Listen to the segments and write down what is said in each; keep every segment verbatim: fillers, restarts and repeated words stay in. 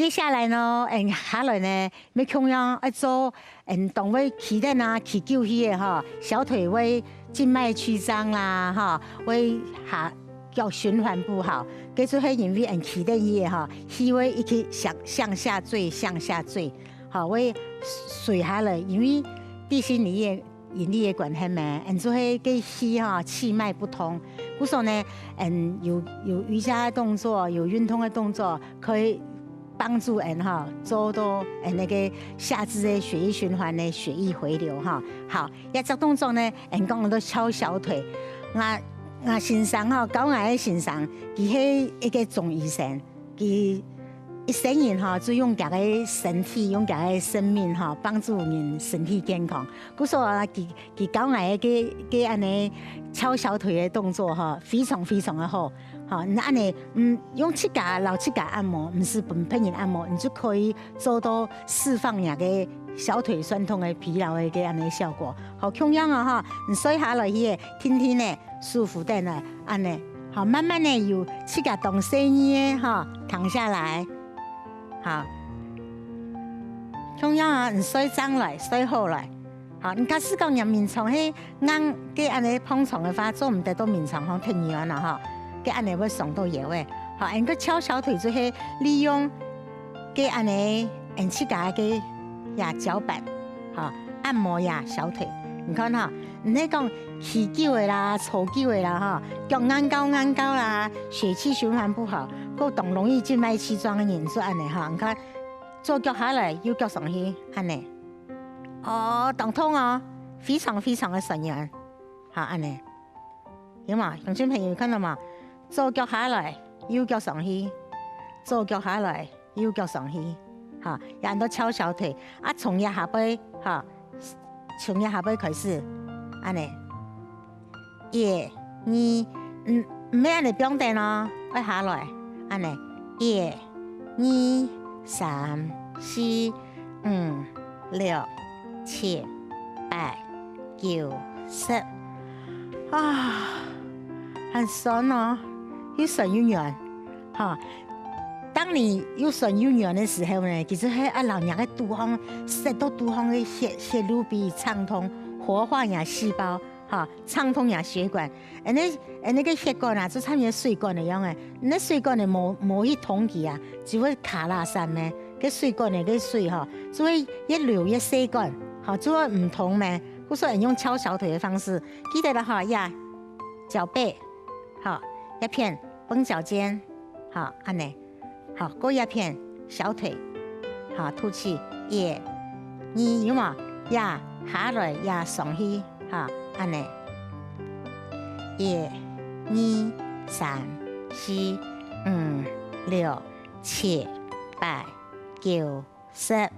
接下來呢，嗯，下來呢，乜共樣愛做，嗯，當會企等啊，企久去个吼，小腿會靜脈曲張啦，吼，會下腳循環不好，這就係因為嗯企等去个吼，氣會一直向向下墜，向下墜，吼，會垂下來，因為地心引力个引力个關係咩，嗯，就係該氣吼，氣脈不通。故所呢，嗯，有有瑜伽个動作，有運動个動作，可以幫助人哈，做到人那個下肢个血液循環呢，血液回流哈。好，這隻動作呢，人講到翹小腿，𠊎𠊎先生哈，教𠊎个先生，佢係一個中醫生，佢一生人哈，就用佢个身體，用佢个生命哈，幫助人身體健康。故所啊，佢佢教𠊎个个个恁呢翹小腿个動作哈，非常非常个好。 吼，你恁呢，嗯，用自家摎自家按摩，毋使分別人按摩，你就可以做到釋放若个小腿痠痛个疲勞个个恁呢效果。好，共樣啊哈，你睡下來去个，定定呢，舒服等呢，恁呢，好，慢慢的由自家當細義个哈，躺下來，好，共樣啊，你睡正來，睡好來，好，你假使講若眠床係 硬个恁呢膨脹个話，做毋得到眠床項忒軟啦吼，个恁呢會傷到腰仔。好，恁个翹小腿就係利用个恁呢，恁自家个這腳板，吼，按摩這小腿。你看吼，毋係講企久个啦，坐久个啦吼，腳硬高硬高啦，血氣循環不好，過當容易靜脈曲張个人就恁呢吼。你看，左腳下來，右腳上去，恁呢。哦，當痛哦，非常非常个痠軟。 好，恁呢，有無？鄉親朋友看到無？左腳下來，右腳上去，左腳下來，右腳上去，哈，也安到翹小腿。啊，從這下背，哈，從這下背開始，恁呢，一、二，嗯，毋係恁呢放等哦，愛下來，恁呢，一、二、三、四、五、六、七、八、九、十。啊，還痠哦，又痠又軟，哈。當你又痠又軟个時候呢，其實係愛摎若个肚項，塞到肚項个血，血路畀暢通，活化若細胞，哈，暢通若血管。恁呢，恁呢个血管啊，就像若水管个樣仔，你个水管呢無，無去通佢啊，就會卡拉山咩。 个水管个个水吼，就會越流越細管，吼，就會毋通咩。故所用翹小腿个方式，記得了吼，呀，腳背，好，一片繃腳尖，好，恁呢，好，過一片小腿，好，吐氣，一、二，有無？呀，下來呀，上去，好，恁呢，一、二、三、四、五、六、七、八、 九、十，二、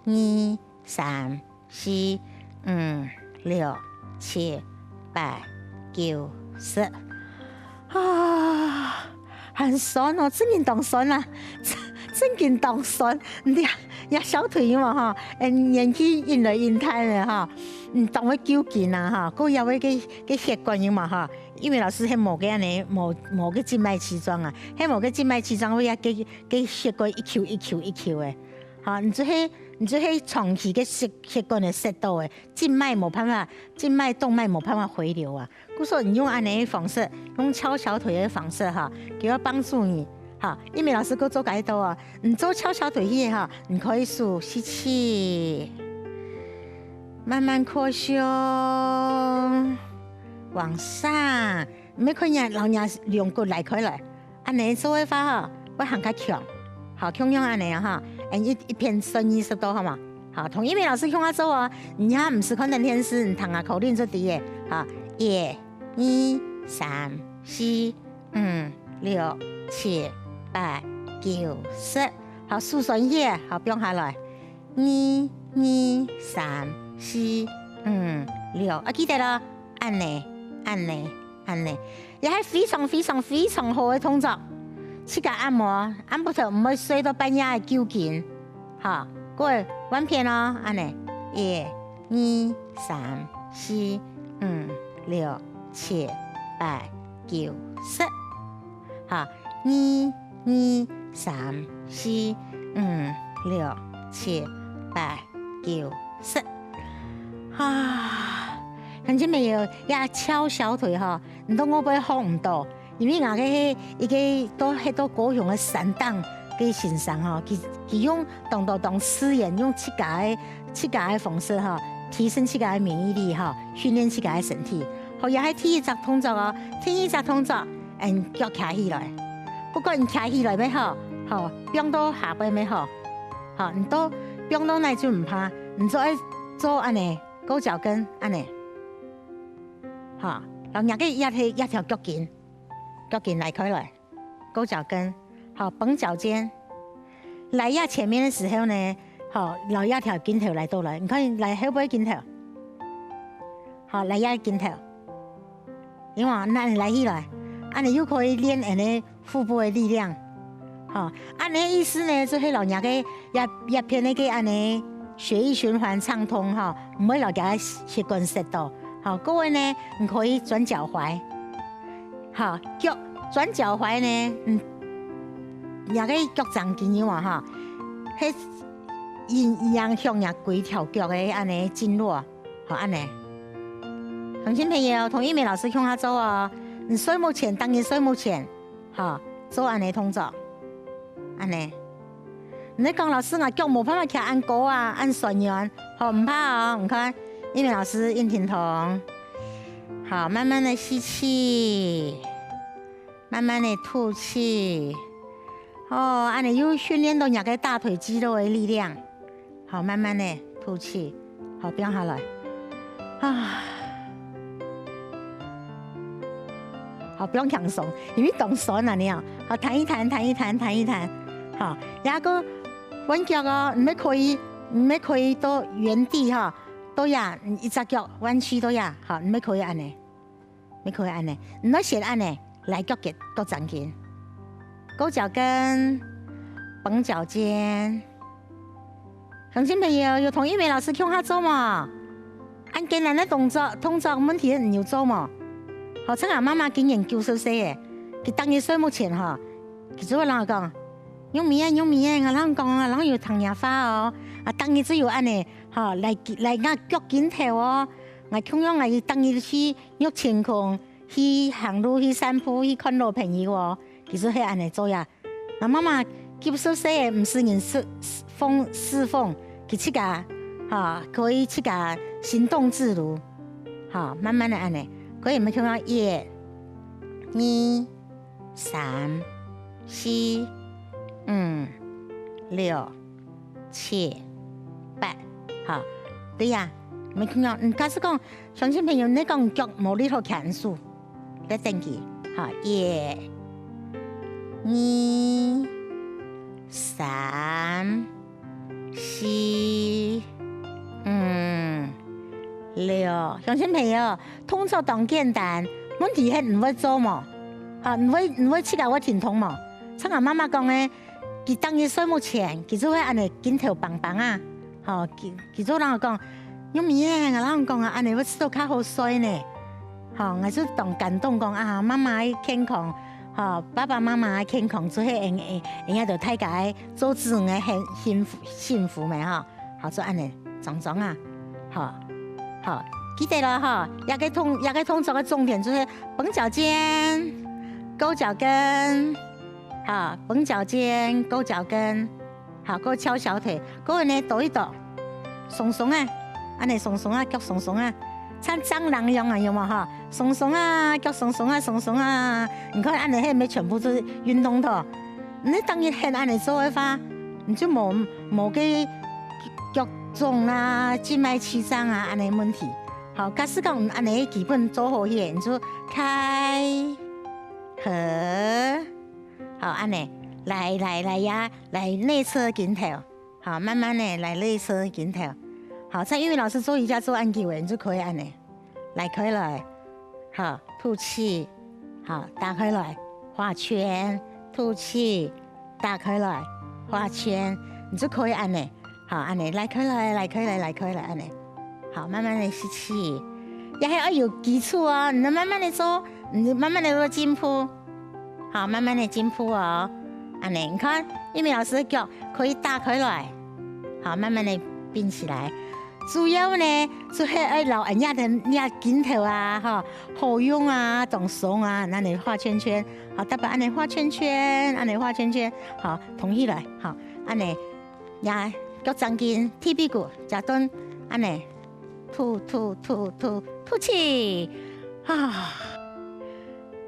二、三、四、五、六、七、八、九、十。啊，還痠哦，真經當痠啊，真，真經當痠。你呀，呀，小腿有無哈？嗯，年紀越來越大了哈，嗯，當會糾筋啊哈，過腰个个血管有無哈？因為老師係無个恁呢，無無个靜脈曲張啊，係無个靜脈曲張會啊个 个血管一球一球一球个，哈，你就係你就係長期个血血管个塞到个，靜脈無辦法，靜脈動脈無辦法回流啊。故所你用恁呢个方式，用翹小腿个方式哈，佢會幫助你，哈。因為老師過做該多啊，你做翹小腿去哈，你可以數吸氣，慢慢擴胸，往上，毋好看人老人家兩骨拉開來。 恁呢做个話吼，會還較強。好，共樣恁呢啊哈，嗯，一一片順序十到好無？好，同一位老師共下做哦。你也毋使看等電視，你聽下口令就知个。好，一、二、三、四、五、六、七、八、九、十。好，數順序，好，放下來。二、二、三、四、五、六，啊，記得咯，恁呢，恁呢。 恁呢，也係非常非常非常好个動作。自家按摩，按摩頭毋會睡到半夜个糾筋。好，過換片哦，恁呢，一、二、三、四、五、六、七、八、九、十。好，二、二、三、四、五、六、七、八、九、十。啊，鄉親朋友，這翹小腿吼，你到外背學毋到，因為𠊎个一個到，係到高雄个山頂个先生吼，佢，佢用當，當，當自然，用自家个，自家个方式吼，提升自家个免疫力吼，訓練自家个身體。好，這係第一隻動作哦，第二隻動作，嗯，腳徛起來。不管你徛起來乜好，吼，放到下背乜好，吼，你到放到哪就毋怕，你做愛做恁呢，勾腳跟恁呢，吼，然後若个一，一條腳筋，腳筋拉開來，勾腳跟，好，繃腳尖。來這前面个時候呢，好，然後這條筋頭來到來，你看來後背筋頭，好，來這筋頭。 因為恁呢拉起來，恁呢又可以練𠊎个腹部个力量。吼，恁呢意思呢，就係摎若个這，這片个恁呢血液循環暢通吼，毋會摎厥血管塞到。吼，各位呢，你可以轉腳踝。吼，腳，轉腳踝呢，嗯，若个腳掌筋有無吼，係影，影響若歸條腳个恁呢經絡。 好，恁呢。鄉親朋友，同玉美老師共下做哦。你睡目前，當日睡目前，好，做恁呢動作，恁呢。你講老師，𠊎腳無辦法徛恁高啊，恁酸軟，好，毋怕哦。你看，玉美老師印停動，好，慢慢的吸氣，慢慢的吐氣。哦，恁呢又訓練到若个大腿肌肉个力量。 好，慢慢的吐氣，好，放下來。啊，好，放輕鬆，因為當痠啊，你啊，好，彈一彈，彈一彈，彈一彈，好，然後換腳哦，你乜可以，你乜可以到原地哈，到這，一隻腳彎曲到這，好，你乜可以恁呢。 乜可以恁呢，你愛先恁呢，來腳跟，腳掌筋，勾腳跟，繃腳尖。鄉親朋友，有同玉美老師共下做無？恁艱難个動作，動作問題你有做無？好，像𠊎媽媽今年九十歲了，佢當日睡目前吼，佢就會摎𠊎講：「玉美啊，玉美啊，𠊎摎你講啊，𠊎摎你有聽若話哦，啊，當日就有恁呢，吼，來，來𠊎腳筋頭哦，𠊎共樣𠊎當日去 約清空，去行路，去散步，去看老朋友哦。」其實係恁呢做呀。那媽媽九十歲了，毋使人侍，侍奉，侍奉，佢自家，哈，可以自家行動自如，哈，慢慢的恁呢，可以毋係共下一、二、三、四、五、六、七、八，哈，對呀，毋係共下，嗯，假使講， 鄉親朋友，你講腳無力好牽手，來等佢。好，一、二、三、四、五、六。鄉親朋友，動作當簡單，問題係你會做無？好，你會，你會自家會停動無？像𠊎媽媽講个，佢當日睡目前，佢就會恁呢筋頭繃繃啊。吼，佢，佢就摎𠊎講：「玉美啊，𠊎摎你講啊，恁呢會試著較好睡呢。」吼，𠊎就當感動講啊，媽媽个健康，吼，爸爸媽媽个健康，就係𠊎，𠊎，𠊎兜大家个做子女个很幸福，幸福咩吼。好，就恁呢，壯壯啊，吼，好，記得了吼，這個動，這個動作个重點就係繃腳尖，勾腳跟。 好，繃腳尖，勾腳跟，好，過翹小腿，過呢抖一抖，鬆鬆啊，恁呢鬆鬆啊，腳鬆鬆啊，像正人樣啊，有無哈？鬆鬆啊，腳鬆鬆啊，鬆鬆啊，你看恁呢係毋係全部都係運動的？你當日很恁呢做个話，你就無，無个腳腫啦、靜脈曲張啊恁呢問題。好，假使講恁呢基本做好去，你就開、合， 好，恁呢，來，來，來呀，來內側筋頭，好，慢慢的來內側筋頭，好，像玉美老師做瑜伽做恁久了，你就可以恁呢，來開來，好，吐氣，好，打開來，畫圈，吐氣，打開來，畫圈，你就可以恁呢，好，恁呢，來開來，來開來，來開來，恁呢，好，慢慢的吸氣，也還要有基礎哦，你慢慢的做，你慢慢的做進步。 好，慢慢的進步哦。恁呢，你看，玉美老師个腳可以打開來，好，慢慢的併起來。主要呢，就係愛摎人家的那筋頭啊，哈，好用啊，當鬆啊，恁呢畫圈圈，好，大家恁呢畫圈圈，恁呢畫圈圈，好，動起來，好，恁呢，呀，腳掌筋、大髀骨、這段，恁呢，吐吐吐吐吐氣，啊。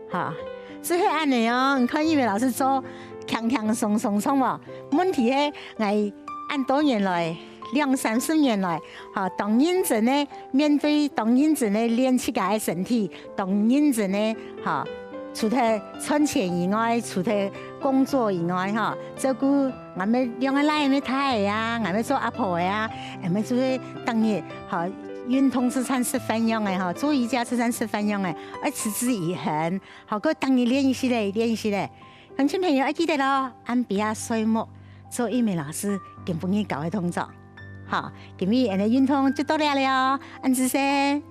好，就係恁呢哦，你看玉美老師做輕輕鬆鬆，著無？問題係，𠊎恁多年來，兩三十年來，吼，當認真个面對，當認真个練自家个身體，當認真个，吼，除忒賺錢以外，除忒工作以外，吼，照顧𠊎兜兩個倈仔大个啊，𠊎兜做阿婆个啊，𠊎兜就係逐日，吼，運動就像食飯樣个，吼，做瑜伽就像食飯樣个，愛持之以恆。 好，過逐日練習咧，練習咧。鄉親朋友愛記得哦，暗晡夜睡目，做玉美老師今晡日教个動作。好，今日𠊎兜運動就到這了哦，恁仔細。